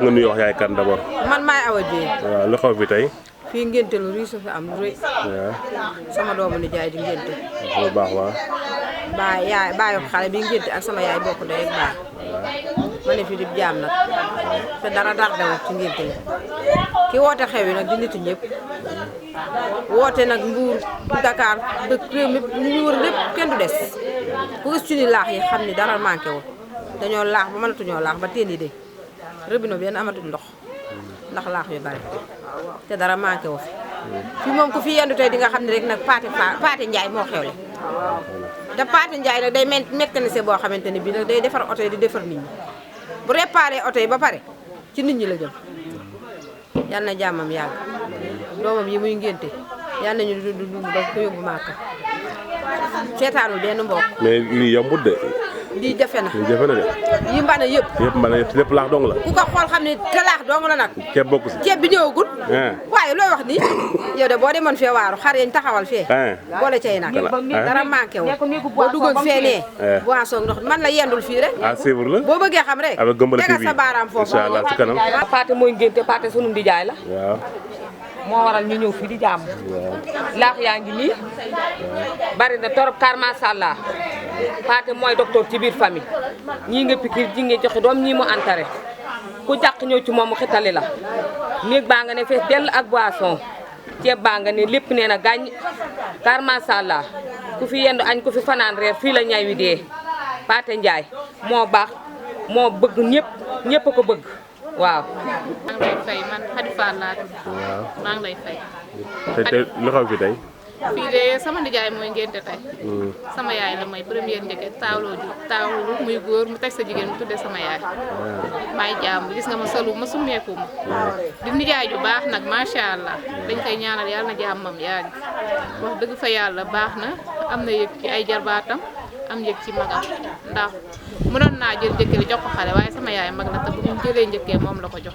nga nuyu wax yaay kan d'abord. man maay Awa Dieng. waaw lu xew fi tey. fii ngénte lu riis fi am lu rëy. waaw. sama doomu nijaay di ngénte. bu baax waaw. baayu xale bi ngénte ak sama yaay bokk ndey ak baax. ma ne fi di jaam nag te dara dewul ci ngénte li ki woote xew yi nag di nitu ñëpp woote nag Mbuur Dakar dëkk réew mi ñu wër lépp kenn du des ku gis ci ni laax yi xam ni dara manqué wul dañoo laax ba mënatuñoo laax ba teen yi de robinet bi yenn amatul ndox ndax laax yu bari te dara manqué wu fi moom ku fi yendu tey di nga xam ne rek nag Paate Njaay moo xewle te Paate Njaay nag day mécanicien boo xamante ne bii nag day defar oto yi di defar nit ñi bu réparé oto yi ba pare ci nit ñi la jëm yal na jàmmam yàgg doomam yi muy ngénte yal nañu dund ba ko yóbbu Màkka seetaanul benn mbokk. mais lii yombut de. lii jafe na. lii jafe na de. yi mbana yëpp. yëpp mbana yëpp lépp laax dong la. ku ko xool xam ne te laax dong la nag. ceeb bokk si. ceeb bi ñëwagul. waaye looy wax nii. yow de boo demoon fee waaru xar yañ taxawal fee. boole cay nag. dara manqué wu. boo duggoon fee nee. boisson ndox man la yendul fii rek. ah c'est vrai la. boo bëggee xam rek. avec Gëmbal TV tegal sa baaraam foofu. incha allah ci kanam. Paate mooy ngénte Paate sunu ndijaay la. waaw. moo waral ñu ñëw fii di jàmm. laax yaa ngi nii. bari na torop kar macha allah. Paate mooy docteur ci biir famille. ñii nga pikir ji nga joxe doom ñii mu antare. ku jàq ñëw ci moom mu xitali la. néeg baa nga ne fees dell ak boisson. ceeb baa nga ne lépp nee na gàññ. kar macha allah. ku fi yendu añ ku fi fanaan reer fii la ñay wi dee. Paate Njaay moo baax moo bëgg ñëpp a ko bëgg. waaw. maa ngi lay fay man Khady Fall laa tudd. waaw maa ngi lay fay. te lu xew fi tey. fii de sama nijaay mooy ngénte tey. sama yaay la may première njëkke taawlu muy góor mu teg sa jigéen mu tuddee sama yaay. maay jàmm gis nga ma solu ma summeeku ma. di nijaay ju baax nag macha allah dañ koy ñaanal yàlla na jàmmam yàgg. wax dëgg fa yàlla baax na am na yëg ci ay jarbaatam am yëg ci magam ndax mënoon naa jël njëkke li jox ko xale waaye sama yaay mag na te bu mu jëlee njëkkee moom la ko jox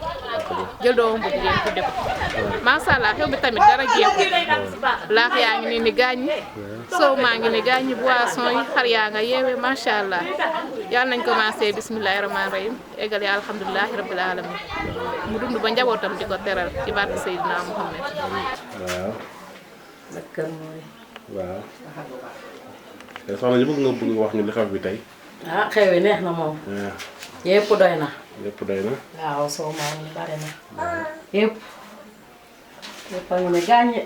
jël doomam bu jigéen tudde ko macha allah xew bi tamit dara jeexul laax yaa ngi ni gaaññi soow maa ngi ni gaaññi boisson yi xar yaa nga yeewee macha allah yàlla nañ commencé bismillahi rahmaani rahim eggal ya alhamdulilahi rabbil alamin mu dund ba njabootam di ko teral ci barke Seydina Muhammad. waaw. Kër mooy. waaw. soxna ñu bëgg wax ñu li xew bi tey. ah xew yi neex na moom. yëpp doy na. lépp doy na. waaw soo maa ngi bare na. yëpp a ngi ne gàññe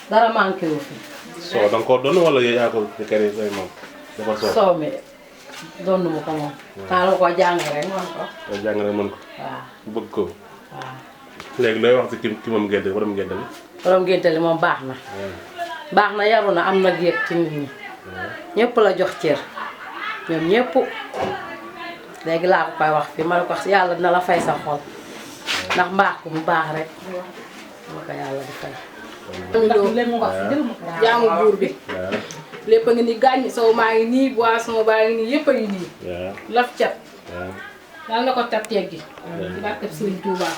dara manqué wu fi. soo da nga koo doon wala yaa ko kere say moom dafa soo. soo mi doon mu ko moom. taa la ko jàng rek man ko. waaw jàng rek mën ko. waaw bëgg ko. waaw. léegi looy wax si ki moom ngénte borom ngénte li. borom ngénte li moom baax na. baax na yaru na am na yëg ci nit ñi. ñëpp la jox cër ñoom ñëpp léegi laa ko koy wax fii ma ne ko yàlla dina la fay sa xol ndax mbaax ko mu baax rek ma ko yàlla di fay. jaamu buur bi lépp a ngi ni gàññ sow maa ngi nii boisson baa ngi nii yëpp a ngi nii laf cat daal na ko cat teggi ci barkeb Sëriñ Tuubaa.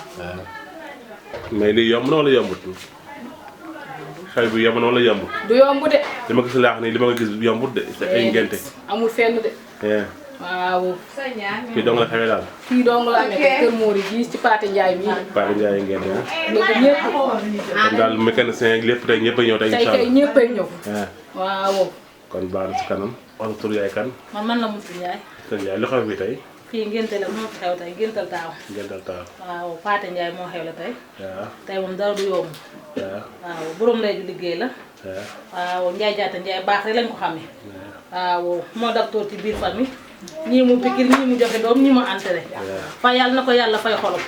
mais lii yomb na wala yombut xew bi yomb na wala yombut. du yomb de. li ma gis laax nii li ma gis yombut de ay ngénte. amul fenn de. waaw. fii dong la xewee daal. fii dong la amee kër Mori gii ci Paate Njaay mii. Paate Njaay ngénte ah. ñëpp. kon daal mécanicien yi lépp tey ñëpp a ñëw tey incha allah tey kay ñëpp a ñëw. waaw. kon baax na si kanam. wala tur yaay kan. man la Moussa Ndiaye. Moussa Ndiaye lu xew bi tey. fii ngénte la moo fi xew tey ngéntal taaw. ngéntal taaw. waaw Paate Njaay moo xew la tey. waaw. tey moom dara du yomb. waaw. waaw borom lay ju liggéey la. waaw Njaay jaata Njaay baax rek lañ ko xamee. waaw moo docteur ci biir famille. ñii mu pikir ñii mu joxe doom ñii mu enterré. fa yàlla na ko yàlla fay xolam.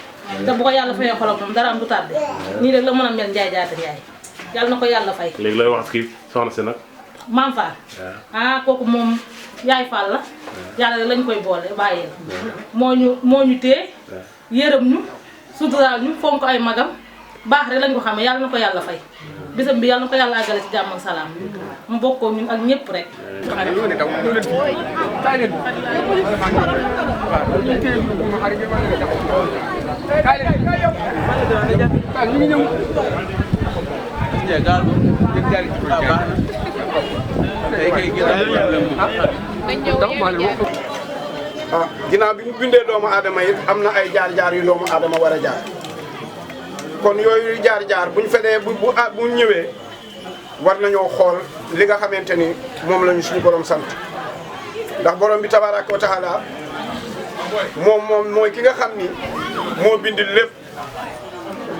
te bu ko yàlla fayee xolam moom dara am du tardé. nii rek la mën a mel Njaay jaata Njaay. yàlla na ko yàlla fay. léegi looy wax kii soxna si nag. Maam Fall. ah kooku moom yaay Fall la. yàlla rek lañ koy boole bàyyee moo ñu téye. yërëm ñu suturaal ñu fonk ay magam baax rek lañ ko xamee yàlla na ko yàlla fay. bisam bi yàlla na ko yàlla àggale ci jàmm ak salaam mu bokkoo ñun ak ñëpp rek. ah ginnaaw bi mu bindee doomu aadama it am na ay jaar-jaar yu doomu aadama war a jaar kon yooyu jaar-jaar buñ fedee bu ñëwee war nañoo xool li nga xamante ni moom lañu suñu borom sant ndax borom bi tabaraka wa taala moom mooy ki nga xam ni moo bind lépp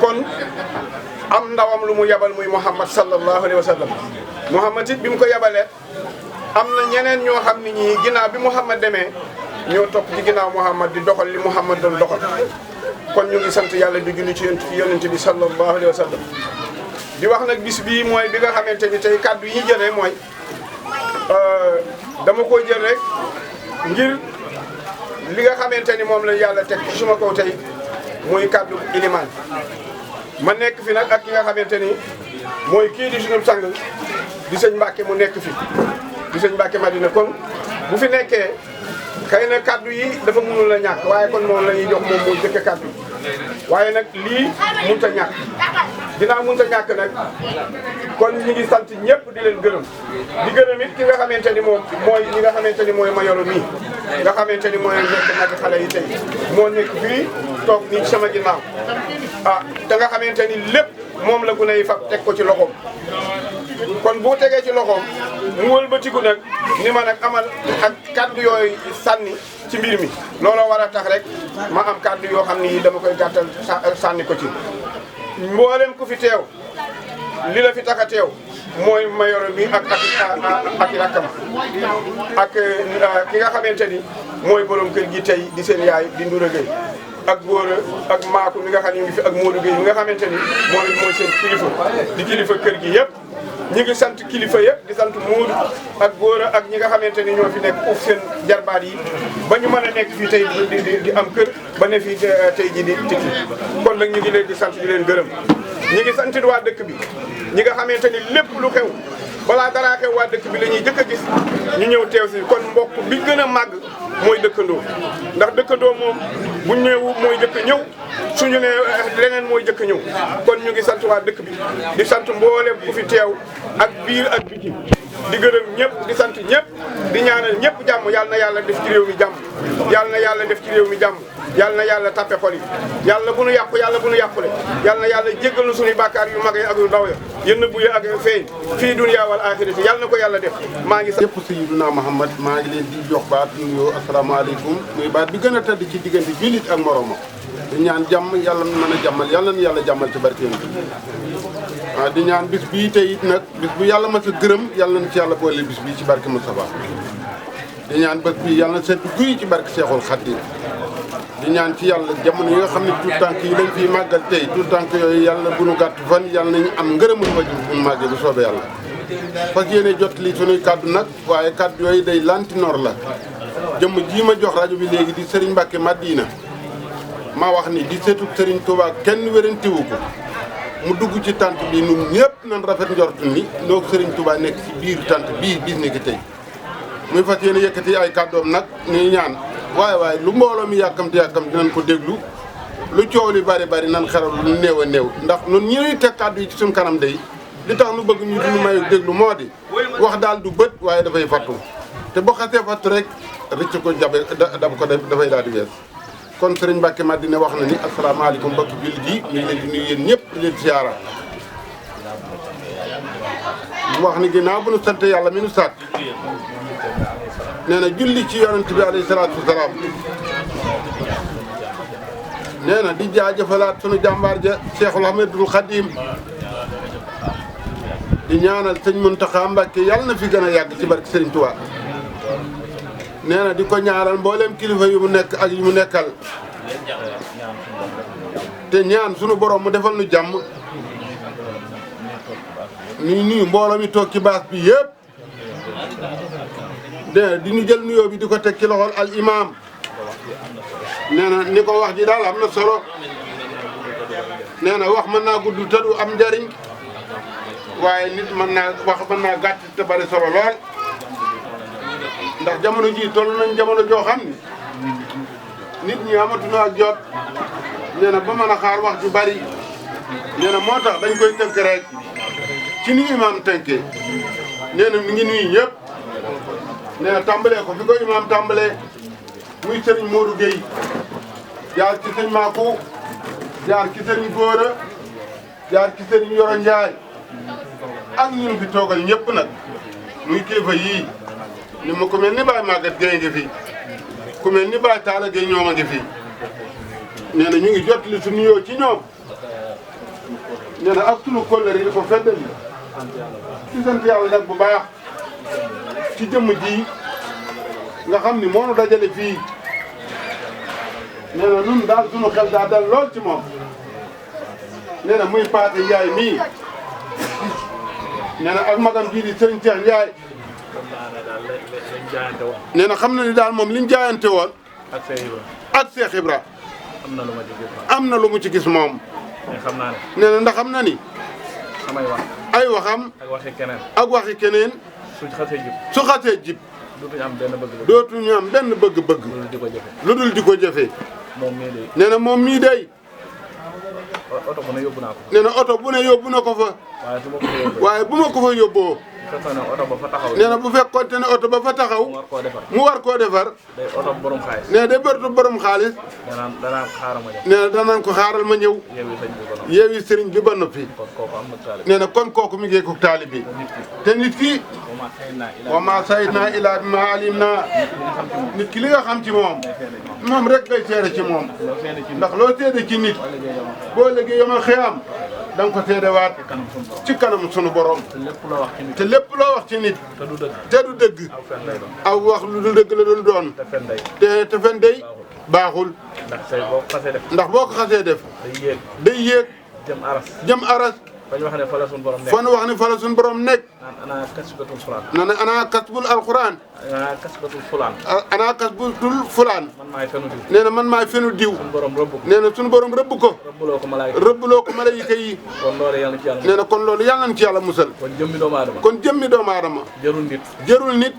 kon am ndawam lu mu yabal muy Muhammad sallallahu alayhi wa sallam Muhammad it bi mu ko yabalee am na ñeneen ñoo xam ni ñii ginnaaw bi Muhammad demee ñoo topp ci ginnaaw Muhammad di doxal li Muhammad doon doxal kon ñu ngi sant yàlla di julli ci yonent bi sallallahu alayhi wa sallam di wax nag bis bii mooy bi nga xamante ni tey kàddu yi jëlee mooy dama ko jël rek ngir li nga xamante ni moom la yàlla teg ci suma kaw tey muy kàddu ilimaan ma nekk fi nag ak ki nga xamante ni mooy kii di sunu sang di sëñ Mbacke mu nekk fi di sëñ Mbacke Madina kon bu fi nekkee xëy na kàddu yi dafa mënul la ñàkk waaye kon moom la ñuy jox moom muy jëkk kàddu waaye nag lii mënut a ñàkk ginnaaw mënut a ñàkk nag kon ñi ngi sant ñëpp di leen gërëm di gërëm it ki nga xamante ni moom mooy ñi nga xamante ni mooy Mayoro nii nga xamante ni mooy nekk nag xale yi tey moo nekk fii toog nii sama ginnaaw ah te nga xamante ni lépp moom la gune yi fab teg ko ci loxoom kon bu tegee ci loxoom mu wëlbatiku nag ni ma nag amal ak kàddu yooyu sànni ci mbir mi looloo war a tax rek ma am kàddu yoo xam ni dama koy gàttal sànni ko ci mboolem ku fi teew li la fi tax a teew mooy Mayoro bi ak rakkam ak ki nga xamante ni mooy borom kër gi tey di seen yaay di Ndoura Gueye ak Góora ak Maaku mi nga xam ne ngi fi ak Modou Gueye mi nga xamante ni mooy seen kilifa di kilifa kër gi yëpp ñi ngi sant kilifa yëpp di sant Modou ak Góora ak ñi nga xamante ni ñoo fi nekk uuf seen jarbaat yi ba ñu mën a nekk fii tey di am kër ba ne fii tey ji di tikki kon nag ñu ngi leen di sant di leen gërëm ñi ngi santit waa dëkk bi ñi nga xamante ni lépp lu xew balaa dara xew waa dëkk bi la ñuy jëkk a gis ñu ñëw teew si kon mbokk bi gën a màgg mooy dëkkandoo ndax dëkkandoo moom bu ñëwu mooy jëkk ñëw suñu ne leneen mooy jëkk ñëw kon ñu ngi sant waa dëkk bi di sant mboolem ku fi teew ak biir ak biti di gërëm ñëpp di sant ñëpp di ñaanal ñëpp jàmm yàlla na yàlla def ci réew mi jàmm yàlla na yàlla def ci réew mi jàmm yàlla na yàlla tappe xol yi yàlla bu nu yàqu yàlla bu nu yàqule yàlla na yàlla jéggal nu suñuy bàkkaar yu mag yi ak yu ndaw ya yéen nëbbu yi ak feeñ fii dunya wal axirati yàlla na ko yàlla def maa ngi sant yëpp Sayyiduna Muhammad maa ngi leen di jox baat nuyoo asalaamaaleykum muy baat bi gën a tëdd ci diggante jullit ak moromam di ñaan jàmm yàlla mën a jàmmal yàlla na yàlla jàmmal ci barkeem waaw di ñaan bis bii tey it nag bis bu yàlla ma sa gërëm yàlla na ci yàlla boole bis bii ci barke Moustapha di ñaan bés bii yàlla na seet guy ci barke Seexul Xadiim di ñaan ci yàlla jamono yi nga xam ne tout tànk yi lañ fiy màggal tey tout tànk yooyu yàlla bu nu gàtt fan yàlla nañu am ngërëmul wajur bu nu màggee bu soobee yàlla parce que yéene jot li sunuy kàddu nag waaye kàddu yooyu day lantinoor la jëmm jii ma jox rajo bi léegi di Serigne Mbacke Madina ma wax ni di seetu Serigne Touba kenn wérantiwu ko mu dugg ci tant bi ñun ñëpp nan rafet njortu ni ndoog Serigne Touba nekk ci biir tant bii bis ni ki tey muy fas yéene yëkkati ay kàddoom nag ni ñaan waaye lu mbooloo mi yàkkamti dinañ ko déglu lu coow li bari nan xeral lu néew a néew ndax ñun ñuy teg kàddu yi ci suñ kanam day li tax nu bëgg ñu duñu mayu déglu moo di wax daal du bët waaye dafay fattu te boo xasee fattu rek rëcc ko jabe dab ko dafay daal di wees kon Serigne Mbacke Madina wax na ni asalaamaaleykum mbokki jullit yi ñu ngi leen di nuyu yéen ñëpp di leen siyaara mu wax ni ginnaaw bu nu sant yàlla mi nu sàkk nee na julli ci yonent bi alayhi salaatu wasalaam nee na di jaajëfalaat sunu jàmbaar ja Cheikhul Ahmadul Khadim di ñaanal sëñ Mountakha Mbacké yàlla na fi gën a yàgg ci barke Serigne Touba nee na di ko ñaanal mboolem kilifa yu mu nekk ak yu mu nekkal te ñaan sunu borom mu defal nu jàmm ni nuyu mbooloo mi toog ci baas bi yëpp di ñu jël nuyoo bi di ko teg ci loxol al imam nee na ni ko wax ji daal am na solo nee na wax mën naa gudd te du am njariñ waaye nit mën naa gàtt te bari solo lool ndax jamono ji toll nañ jamono joo xam ni nit ñi amatuñu ak jot nee na ba mën a xaar wax ju bari nee na moo tax dañ koy tënk rek ci ni imam tënkee nee na mi ngi nuyu ñëpp nee na tàmbalee ko fi ko imam tàmbalee muy sëriñ Modou Gueye jaar ci sëñ Makou jaar ci sëriñ Góora jaar ci sëriñ Yoro Ndiaye ak ñun fi toogal ñëpp nag muy kilifa yii ni ma ku mel ni Baye Maguette Gueye ngi fi ku mel ni Baye Talla Gueye ñoom a ngi fi nee na ñu ngi jottali su nuyoo ci ñoom nee na ak sunu kóllëre yi di ko feddali ci sant yàlla nag bu baax ci jëmm ji nga xam ni moo nu dajale fii nee na nun daal sunu xel daa dal lool ci moom nee na muy Paate Ndiaye mii nee na ak magam jii di sëriñ Cheikh Ndiaye nee na xam na ni daal moom liñ jaayante woon ak Cheikh Ibra am na lu mu ci gis moom nee na ndax xam na ni ay waxam ak waxi keneen su xasee jib dootuñu am benn bëgg-bëgg lu dul di ko jëfee nee na moom mii day nee na oto bu ne yóbbu na ko fa waaye bu ma ko fa yóbboo nee na bu fekkoonte ne oto ba fa taxaw mu war koo defar nee na day bërtu borom xaalis nee na danaan ko xaaral ma ñëw yeewi sëriñ bi ba noppi nee na kon kooku mi ngi ko taalibe te nit ki wa ma sayidna ila bi ma alim na nit ki li nga xam ci moom rek ngay seede ci moom ndax loo seede ci nit boo léegi yomal xiyam da nga ko seedewaat ci kanam sunu borom te lépp loo wax ci nit te du dëgg aw wax lu du dëgg la doon doon te fen day baaxul ndax boo ko xasee def day yéeg jëm aras fa ñu wax ne fa la suñu borom nekk fa ñu wax ne fa la suñu borom nekk ana kasbatul fulaan ana kasbul alquran ana kasbatul fulaan ana kasbatul fulaan man maay fenu diw nee na man maay fenu diw suñu borom rëbb ko nee na suñu borom rëbb ko rëbbuloo ko malayika yi kon loolu yàlla ci yàlla nee na kon loolu yàlla na ci yàlla musal kon jëmmi doomu aadama jërul nit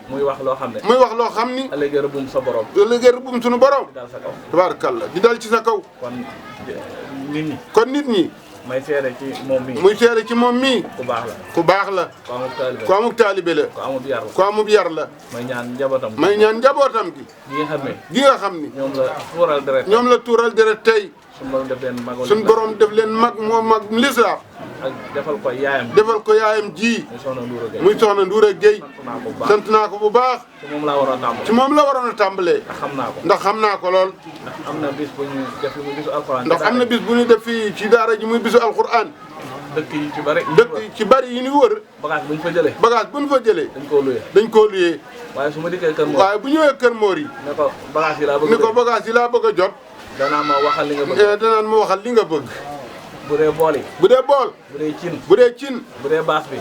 muy wax loo xam ne ni ëllëgee rëbbum sa borom ëllëgee rëbbum suñu borom dal sa kaw tabarakallah di dal ci sa kaw kon nit ñi may seere ci moom mii muy seere ci moom mii ku baax la ku amuk taalibe la ku amuk yar la may ñaan njabootam gi gi nga xam ni ñoom la tuural deret tey suñu borom def leen mag suñu borom def leen mag lislaam ak defal ko yaayam ji muy soxna Ndoura Gueye sant naa ko bu baax ci moom la waroon a tàmbalee ndax xam naa ko lool ndax am na bis bu ñu def muy bisu alxuraan ndax am na bis bu ñu def fii ci daara ji muy bisu alxuraan dëkk yi ci bari yi ni wër bagage bu ñu fa jëlee dañ koo luyee waaye su ma dikkee kër Mor waaye bu ñëwee kër Mor yi ne ko bagage yi laa bëgg a jot danaan ma waxal li nga bëgg bu dee bool bu dee cin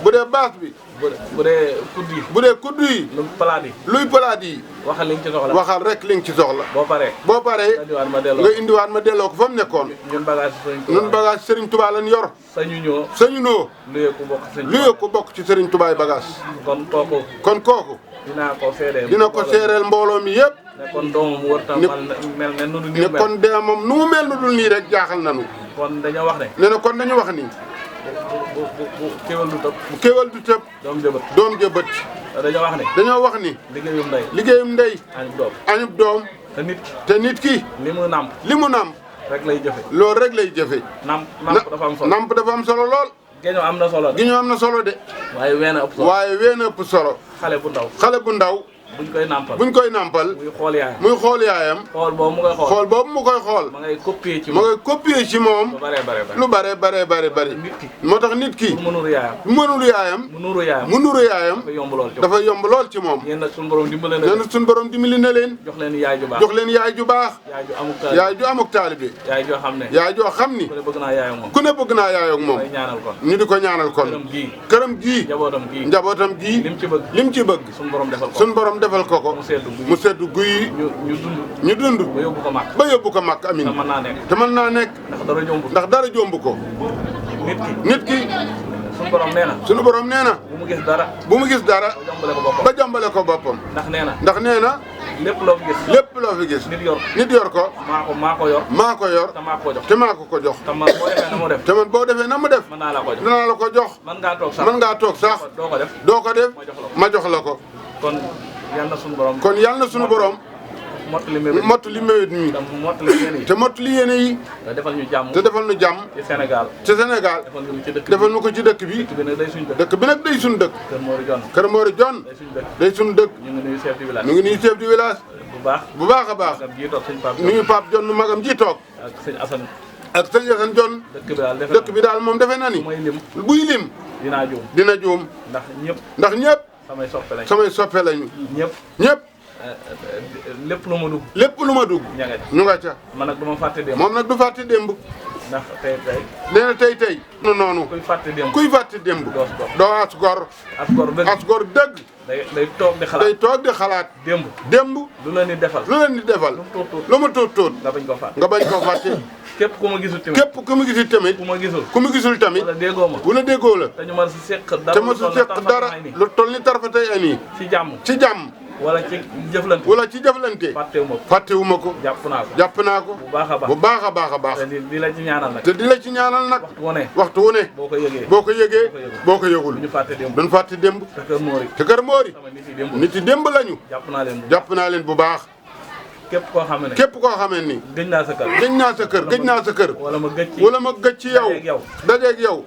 bu dee baas bi bu dee kudd yi luy palaat yi waxal li nga ci soxla waxal rek li nga ci soxla boo paree nga indiwaat ma delloo ko fa mu nekkoon ñun bagage Serigne Touba lañ yor sañu noo luyee ko bokk ci Serigne Touba bagage kon kooku dina ko seereel mbooloo mi yëpp ne kon doomam warta mel ne nu ne kon de moom nu mu mel nu dul nii rek jaaxal nanu kon dañoo wax ne nee na kon dañu wax ni bu kéwal du tëb doom jëbët dañoo wax ni liggéeyum ndey añub doom te nit ki li mu nàmp rek lay jëfe loolu rek lay jëfe namp dafa am solo lool géñoo am na solo de waaye ween a ëpp solo xale bu ndaw buñ koy nàmpal muy xool yaayam xool boobu mu koy xool ma ngay copier ci moom lu bare moo tax nit ki mu nuru yaayam dafa yomb lool ci moom nee na suñu borom dimbali na leen jox leen yaay ju baax yaay ju amuk taalibe yaay joo xam ni ku ne bëgg naa yaayam moom ñu di ko ñaanal kon këram gii njabootam gii lim ci bëgg suñu borom defal ko mu seddu guy ñu dund ba yóbbu ko màkk amin te mën naa nekk ndax dara jomb ko nit ki suñu borom nee na bu mu gis dara ba jombale ko boppam ndax nee na lépp loo fi gis nit yor ko maa ko yor te maa ko jox te man boo defee na mu def danaa la ko jox mën ngaa toog sax doo ko def ma jox la ko kon yàlla na suñu borom kon yàlla na suñu borom mottali mébét mi te mottali yéene yi te defal ñu jàmm te defal ñu jàmm ci Sénégal defal ñu ko ci dëkk bi dëkk bi nag day suñu dëkk Kër Mori Jon day suñu dëkk ñu ngi nuyu chef du village ñu ngi nuyu chef du village bu baax a baax nuyu Pape Jon magam ji toog ak sëñ Assane ak sëñ Assane Jon dëkk bi daal moom defe na ni buy lim dina juum ndax ñëpp samay soppe lañu ñëpp lépp lu ma dugg ñu nga ca man nag du ma fàtte démb moom nag du fàtte démb ndax tey nee na tey noonu kuy fàtte démb doo as gor dëgg day toog di xalaat démb lu leen di defal lu mu tuut nga bañ ko fàtte képp ku ma gisul tamit ku ma gisul tamit wala déggoo la te ñu ma si seq dara lu toll ni tarfa tey ani ci jàmm wala ci jëflante fàttewuma ko jàpp naa ko bu baax a baax te di la ci ñaanal nag te di la ci ñaanal nag waxtu wu ne boo ko yëgee boo ko yëgul duñ fàtte démb te Kër Mori nit yi démb lañu jàpp naa leen bu baax képp koo xamee ni gëj naa sa kër wala ma gëj ci yow dajeeg yow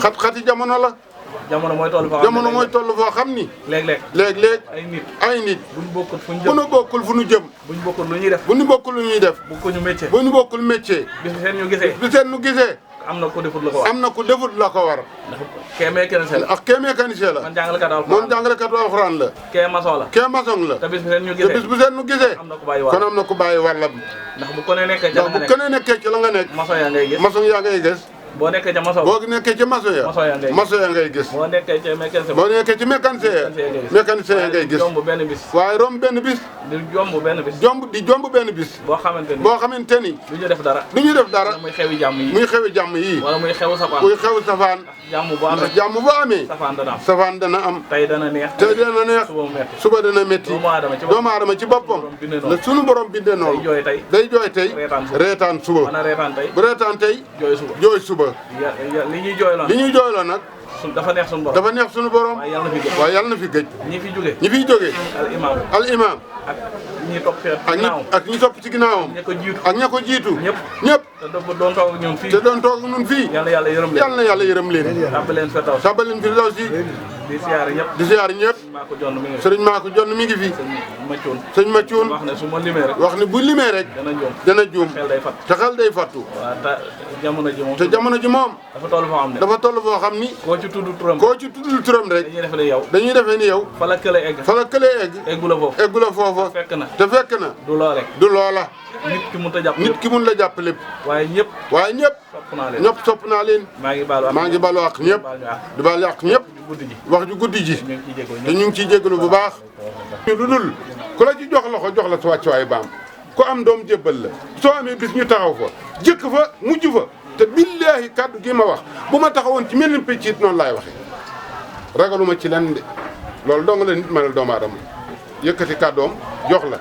xat-xati jamono la jamono mooy toll foo xam ni léeg-léeg ay nit bu nu bokkul fu nu jëm bu ñu bokkul lu ñuy def bu ñu bokkul métier bis bi seen ñu gisee am na ku defut la ko war ndax kee mécanicien la moom jàngalekatu alxuraan la kee maçon la te bis bu seen ñu gisee kon am na ku bàyyi wàllam ndax bu ko ne nekkee ci la nga nekk maçon yaa ngay gis boo nekkee ca maçon ya ngay gis boo nekkee ci mécanicien ya ngay gis waaye romb benn bis di jomb benn bis boo xamante ni du ñu def dara muy xewi jàmm yi wala muy xew safaan jàmm bu amee safaan dana am tey dana neex suba dana metti doomu aadama ci boppam la sunu borom bindee noonu day jooy tey reetaan suba bu reetaan tey jooy suba li ñuy jooyloo nag dafa neex sunu borom waaye yàlla na fi gëj ñi fiy jóge al imam ak ñi topp ci ginnaawam ak ña ko jiitu ñëpp te doon toog ak ñun fii yàlla na yàlla yërëm leen tàbbaleen fi daw si di siyaar ñëpp sëriñ Maako Jonn mi ngi fi sëñ Maccuun wax ne bu limee rek dana juum te xel day fattu te jamono ji moom dafa toll foo xam ni koo ci tudd turam rek dañuy defee ni yow fa la kële egg eggu la foofa te fekk na du loola nit ki mun la jàpp lépp waaye ñëpp sopp naa leen maa ngi balu ak ñëpp di balu ak ñëpp wax ju guddi ji te ñu ngi ciy jégalu bu baax ñu lu dul ku la ci jox loxo jox la sa wàccuwaay baam ku am doom jébbal la soo amee bis ñu taxaw fa jëkk fa mujj fa te billaahi kàddu gi ma wax bu ma taxawoon ci mel ni picc it noonu laay waxee ragaluma ci lenn de loolu dong la nit mënal doomu aadama yëkkati kàddoom jox la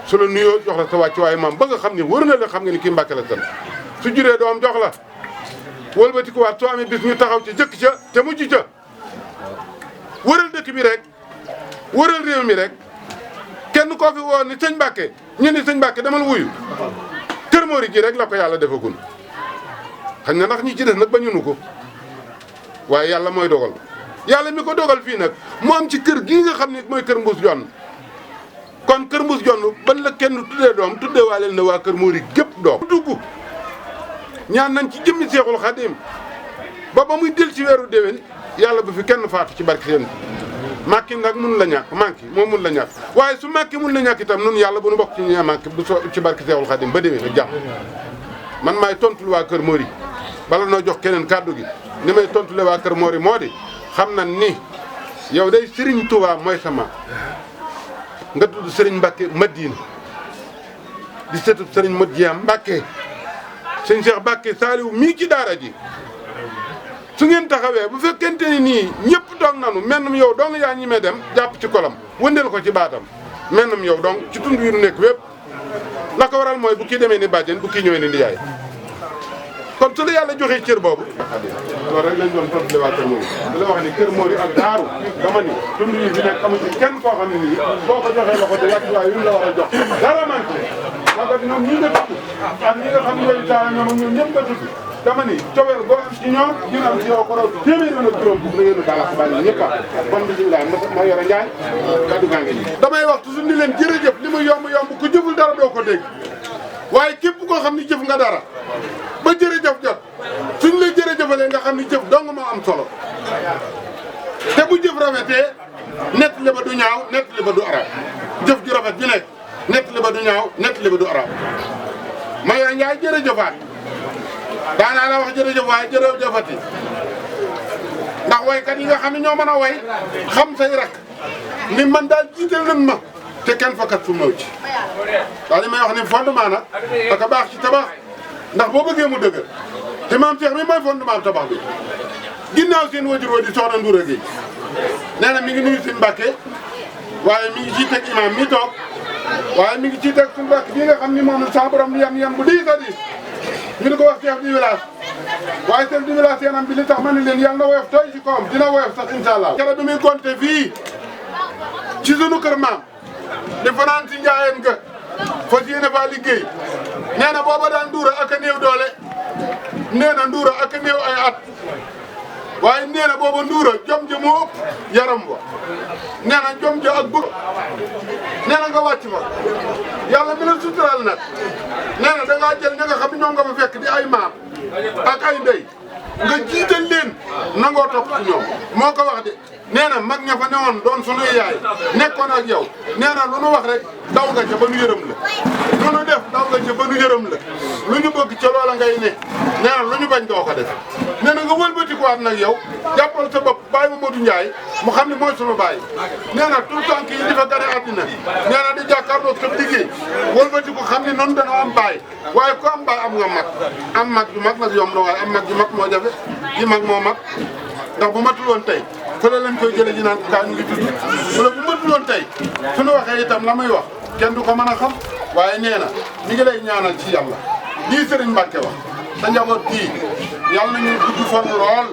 su la nuyoo jox la sa wàccuwaay maam ba nga xam ne wër na la xam nga ni kii Mbàkke la sant su juree doom jox la wëlbati ko waat soo amee bis ñu taxaw ci jëkk ca te mujj ca wëral dëkk bi rek wëral réew mi rek kenn koo fi woo ni sëñ Mbàkke ñu ni sëñ Mbàkke demal wuyu Kër Mori gi rek la ko yàlla defagul xañ na ndax ñi ci des nag bañunu ko waaye yàlla mooy dogal yàlla mi ko dogal fii nag mu am ci kër gii nga xam ne mooy kër Mbuus Jonn kon kër Mbuus Jonn ban la kenn tuddee doom tuddee waaleel na waa Kër Mori gépp doom dugg ñaan nañ ci jëmmi Seexul Xadim ba muy del ci weeru déwén yàlla bu fi kenn faatu ci barke seen màkki nag mun la ñàkk manqué moom mun la ñàkk waaye su màkki mun la ñàkk itam nun yàlla bu nu bokk ci ñi manqué bu ci barke Seexul Xadim ba déwén ak jàmm man maay tontul waa Kër Mori bala noo jox keneen kàddu gi ni may tontule waa Kër Mori moo di xam na ni yow day Serigne Touba mooy sama nga tudd Serigne Mbacke Madina di sëtub Serigne Modjiam Mbacke sëñ Cheikh Mbacke Saliou mii ci daara ji su ngeen taxawee bu fekkente ni nii ñëpp toog nanu mennum yow dong yaa ñi mee dem jàpp ci kolam wëndeel ko ci baatam mennum yow dong ci tund wi nu nekk wépp la ko waral mooy bu kii demee ni bàjjen bu kii ñëwee ni ndiyaay kon su la yàlla joxee cër boobu loolu rek lañ doon tontu waa kër Mori di la wax ni kër Mori ak daaru dama ni tund yi fi nekk amu ci kenn koo xam ne nii boo ko joxee loxo de wàccuwaay yu la war a jox dara manqué parce que ñoom ñi nga tudd ak ñi nga xam ne yooyu taala ñoom ak ñoom ñëpp nga tudd dama ni cowel boo am ci ñoom dina am ci yow ko raw téeméer yoon ak juróom bu la ngeen dala bàyyi ñëpp kon bisimilah ma yore Njaay kaddu gaa ngi nii damay wax toujours ni leen jërëjëf li mu yomb yomb ku jëful dara doo ko dégg waaye képp koo xam ni jëf nga dara ba jërëjëf jot suñ la jërëjëfalee nga xam ni jëf dong moo am solo te bu jëf rafetee nett li ba du ñaaw nett li ba du arab jëf ju rafet ju nekk nett li ba du ñaaw nett li ba du arab ma yore Njaay jërëjëfaat daanaa la wax jërëjëf waaye jërëjëfati ndax waykat yi nga xam ne ñoo mën a way xam say rak ni man daal jiital nan ma te kenn fakat fu maw ci daal li may wax ni fondement nag aka baax ci tabax ndax boo bëggee mu dëgër te maam Cheikh mi mooy fondement tabax bi ginnaaw seen wajur wa di soxna Ndoura Gueye nee na mi ngi nuyu seen Mbàkke waaye mi ngi ciy teg imam mi toog waaye mi ngi ciy teg suñu Mbàkke bii nga xam ni moom sa borom yan bu diis a diis ñu di ko wax chef du village waaye chef du village yanam bi li tax ma ne leen yàlla na woyof tooy ci kawam dina woyof sax incha allah. keroog bi muy compté fii ci sunu kër maam di fanaan si njaayeen ga fas yéene faa liggéey nee na booba daan Ndoura ak a néew doole nee na Ndoura ak a néew ay at waaye nee na booba Ndoura jom ja moo ëpp yaram ba nee na jom ja ak bëgg nee na nga wàcc fa yàlla mi la suturaal nag nee na da ngaa jël ña nga xam ne ñoom nga fa fekk di ay maam ak ay ndey nga jiital leen nangoo topp ci ñoom moo ko wax de nee na mag ña fa newoon doon sunuy yaay nekkoon ak yow nee na lu nu wax rek daw nga ca ba nu yërëm la lu nu def daw nga ca ba nu yërëm la lu ñu bëgg ca loola ngay ne nee na lu ñu bañ doo ko def nee na nga wëlbatikuwaat nag yow jàppal sa bopp bàyyi Mamadou Ndiaye mu xam ne mooy sunu bàyyi nee na tout tànk yi di fa gane àddina nee na di jàkkaarloo sa liggéey wëlbatiku xam ne noonu dana am bàyyi waaye ku am bàyyi am nga mag am mag ju mag nag yomb na waaye am mag ju mag moo jafe ji mag moo mag ndax bu matul woon tey fële lañ koy jëlee ji naan kaa ñu ngi tudd wala bu matul woon tey suñu waxee itam la muy wax kenn du ko mën a xam waaye nee na mi ngi lay ñaanal ci yàlla lii Serigne Mbacke wax sa njaboot bii yàlla nañu gudd fan lool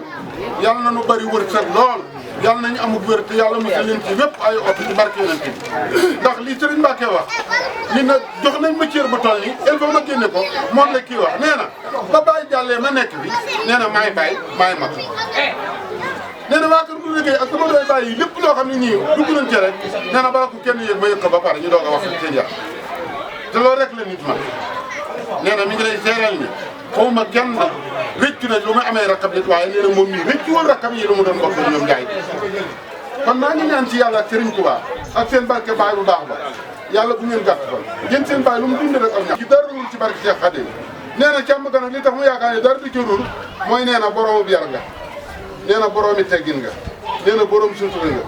yàlla nañu bëri wërsëg lool yàlla nañu amul wér te yàlla musal leen ci lépp ay oto ci barke yonent bi ndax lii Serigne Mbacke wax ni nag jox nañ ma cër ba toll nii il faut ma génne ko moom la kii wax nee na ba bàyyi jàllee ma nekk bi nee na maay bàyyi maay mag nee na waa kër bu liggéey ak sama doy bàyyi lépp loo xam ne nii dugg nañ ci rek nee na bala ko kenn yëg ma yëg ko ba pare ñu doog a wax seen yàq te loolu rek la nit ma nee na mi ngi lay seeral ni xaw ma kenn rëccu na lu muy amee rakkab nit waaye nee na moom mii rëccu woon rakkab yi lu mu doon bokk ñoom Njaay kon maa ngi ñaan ci yàlla ak Serigne Touba ak seen barke baay bu baax ba yàlla bu ngeen gàtt fan yéen seen baay lu mu dund rek ak ñaar ci dara rul ci barke Cheikh Khadim nee na càmm ga nag li tax mu yaakaar ne dara du ci rul mooy nee na boroomu bi yar nga nee na boroomi teggin nga nee na borom sutura nga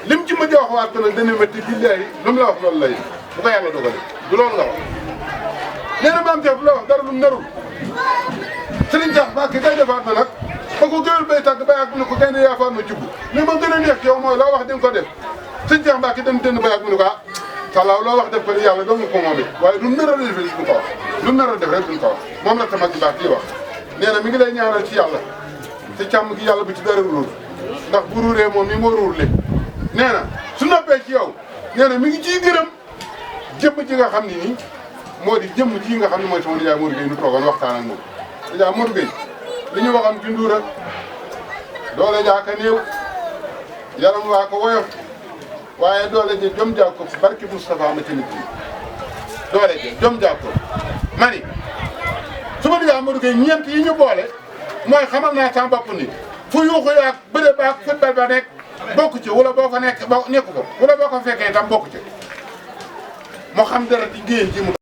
lim ci mujj wax waat ko nag dana métti billaahi lu mu la wax loolu lay bu ko yàlla dogale du loolu nga wax nee na maam Cheikh bu la wax dara lu mu narul Serigne Cheikh Mbacke kay defaat na nag ba ko gëwal bay tàgg bay ak mu ne ko gaynde yaa faat ma jubbu mais ma gën a neex yow mooy loo wax di nga ko def Serigne Cheikh Mbacke dem dënn bay ak mu ne ko ah salaaw loo wax def ko ni yàlla dong ko moom it waaye lu nar a def duñ ko wax lu nar a def rek duñ ko wax moom la sama gi baax yi wax nee na mi ngi lay ñaanal ci yàlla te càmm gi yàlla bu ci dara ruur ndax bu ruuree moom mi moo ruur lépp nee na su noppee ci yow nee na mi ngi ciy gërëm jëmm ji nga xam ne nii moo di jëmm ji nga xam ne mooy sama nijaay Modou Gueye nu toogoon waxtaan ak moom nijaay Modou Gueye li ñu waxoon ci Ndoura doole jaaka néew yaram waa ko woyof waaye doole je jom jaak ko barki Moustapha ma ci nit ñi doole je jom jaak ko mani sama nijaay Modou Gueye ñeent yi ñu boole mooy xamal naa sama bopp ni fu yuuxu yaag bëre baag football ba nekk bokku ci wala boo fa nekk nekku ko wala boo ko fekkee itam bokku ci moo xam dara di géyeen ci mu